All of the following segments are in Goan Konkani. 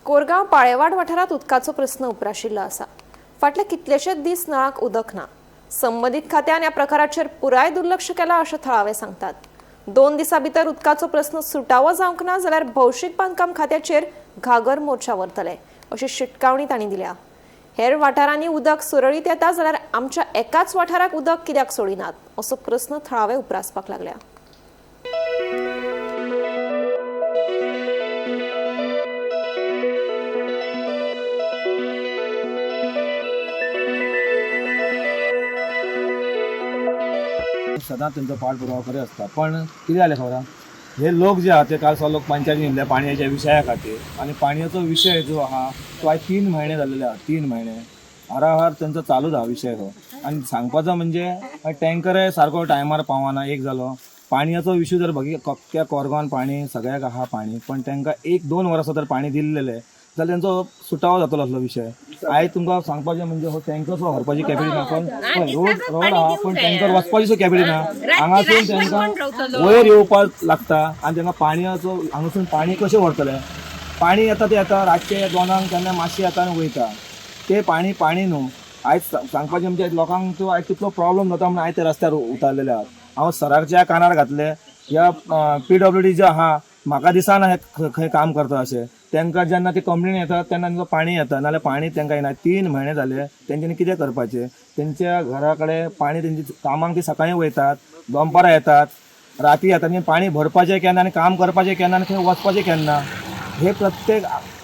कोरगांव पाळेवाड वाठारांत उदकाचो प्रस्न उप्राशिल्लो आसा. फाटले कितलेशेच दीस नळाक उदक ना. संबंदीत खात्यान ह्या प्रकाराचेर पुराय दुर्लक्ष केलां अशें थळावे सांगतात. 2 दिसां भितर उदकाचो प्रस्न सुटावो जावंक ना जाल्यार भौशीक बांदकाम खात्याचेर घागर मोर्चा व्हरतले अशी शिटकावणी तांणी दिल्या. हेर वाठारांनी उदक सुरळीत येता जाल्यार आमच्या एकाच वाठाराक उदक कित्याक सोडिनात असो प्रस्न थळावे उप्रासपाक लागल्या. सदांच तेंचो पाठपुरावा करत आसता. पण कितें जालें खबर आहा, हे लोक जे आहा ते काल लोक पंचायतीन येयल्ले पाणयाच्या विशया खातीर आनी पाणयाचो विशय जो आहा तो आयज 3 म्हयने जाल्लेले आहा. 3 म्हयने हराहर तेंचो चालूच आहा विशय हो. आनी सांगपाचो म्हणजे टँकरय सारको टायमार पावना. एक जालो पाणयाचो इशू जर बघितलो त्या कोरगांवान पाणी सगळ्याक आहा पाणी, पण तांकां 1-2 वर्सां तर पाणी दिल्लेलें जाल्यार तेंचो सुटावो जातलो असलो विशय. आयज तुमकां सांगपाचें म्हणजे हो टँकर सुद्दां व्हरपाची कॅपेसिटी ना. पण रोड आहा पण टँकर वचपाची सुद्दां कॅपेसिटी ना. हांगासून तांकां वयर येवपाक लागता आनी तांकां पाणयाचो हांगासून पाणी कशें व्हरतलें. पाणी येता तें येता रातचें 2 केन्ना मातशें येता आनी वयता. तें पाणी पाणी न्हू. आयज सांगपाचें म्हणजे लोकांक तो आयज तितलो प्रॉब्लम जाता म्हणून आयज ते रस्त्यार उतारलेले आहात. हांव सराच्या कानार घातले ह्या PWD जे आहा म्हाका दिसना हे खंय काम करता अशें. तांकां जेन्ना ती कंप्लेन येता तेन्ना तांकां पाणी येता, नाजाल्यार पाणी तांकां येना. 3 म्हयने जाले तेंच्यांनी कितें करपाचें. तेंच्या घरा कडेन पाणी तेंची कामांक ती सकाळीं वयतात, दनपारां येतात, राती येतात. आनी पाणी भरपाचें केन्ना आनी काम करपाचें केन्ना आनी खंय वचपाचें केन्ना, हे प्रत्येक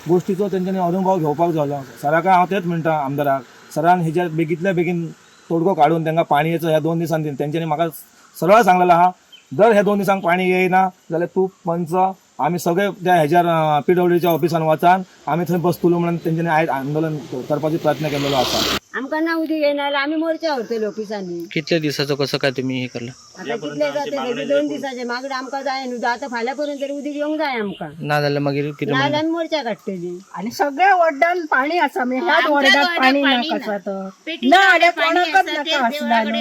गोश्टीचो तेंच्यांनी अनुभव घेवपाक जालो. सराक हांव तेंच म्हणटा आमदाराक, सरान हेजेर बेगींतल्या बेगीन तोडगो काडून तांकां पाणयेचो ह्या 2 दिसांनी तेंच्यांनी म्हाका सरळ सांगलेलो आहा, जर ह्या 2 दिसांक पाणी येयना जाल्यार तूं पंच आमी सगळे त्या हेज्यार PWDच्या ऑफिसान वचान आमी थंय बसतलो म्हणून तेंच्यांनी आयज आंदोलन करपाचो प्रयत्न केल्लो आसा. आमकां ना उदीक येयना जाल्यार आमी मोर्चा व्हरतले ऑफिसांनी. कितले दिसाचो कसो काय तुम्ही हे करला? आतां कितले जाते 2 दिसाचे मागीर आमकां जाय न्हू. आतां फाल्यां पर्यंत तरी उदीक येवंक जाय आमकां, ना जाल्यार मागीर कितें? ना जाल्यार आमी मोर्चा काडटली. आणि सगळ्या वॉर्डान पाणी आसा, म्हणजे ह्याच वॉर्डात पाणी ना कसा तर ना जाल्यार कोणाकच नाका आसला न्हू.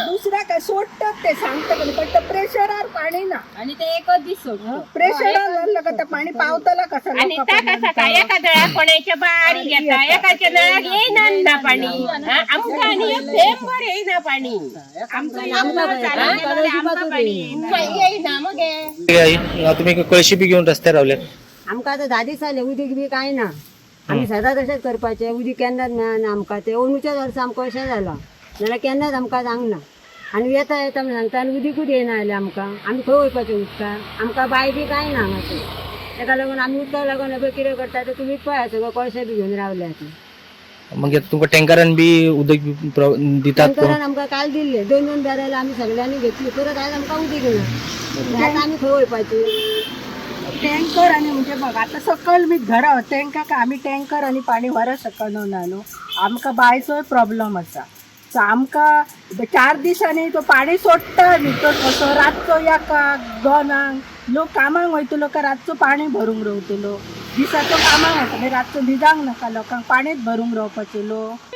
दुसऱ्या काय सोडतात ते सांगता पण ते प्रेशरार पाणी ना. आणि ते एकच दीस सोडतो प्रेशरार जाल्लं का ते पाणी पावतला कसा आणि ता कसा काय एका नळाक कोणाच्या बारीक येता, एकाच्या नळाक येयना ना पाणी. हा, आमकां आनी एक थेंबर येयना पाणी. येयना मगे. तुम्ही कळशी बी घेऊन रस्त्यार रावले. आमकां आतां 10 दीस जाले उदीक बी कांय ना. आमी सदांच अशेंच करपाचें, उदीक केन्नाच मेळना आमकां. तें अंदूच्याच वर्सा आमकां अशें जालां, नाल्यार केन्नाच आमकां जावंक ना. आनी येता येता म्हण सांगता आनी उदीकूच येयना जालें आमकां. आमी खंय वयपाचें उदकाक? आमकां बांय बी कांय ना हांगासर. तेका लागून आमी उदकाक लागून पळय कितें करता तें तुमीच पळया, सगळें कळशे बी घेवन रावले आतां. मागीर तुमकां टँकरान बी उदक बी दितात कोण? टँकरान आमकां काल दिल्ले 2-2 बॅरल आमी सगळ्यांनी घेतली, परत आयज आमकां उदीक ना. आतां आमी खंय वयपाची? टँकर आणि म्हणजे बघ आता सकयल मी घरा तेंका काय आमी टँकर आनी पाणी व्हरत शकना न्हू. आमकां बांयचोय प्रॉब्लम आसा. सो आमकां 4 दिसांनी तो पाणी सोडटा न्ही, तो कसो रातचो 1-2 लोक कामाक वयतलो काय रातचो पाणी भरूंक रावतलो. दिसाचो कामाक वता मागीर रातचो न्हिदांक नाका लोकांक, पाणीच भरूंक रावपाचें लोक.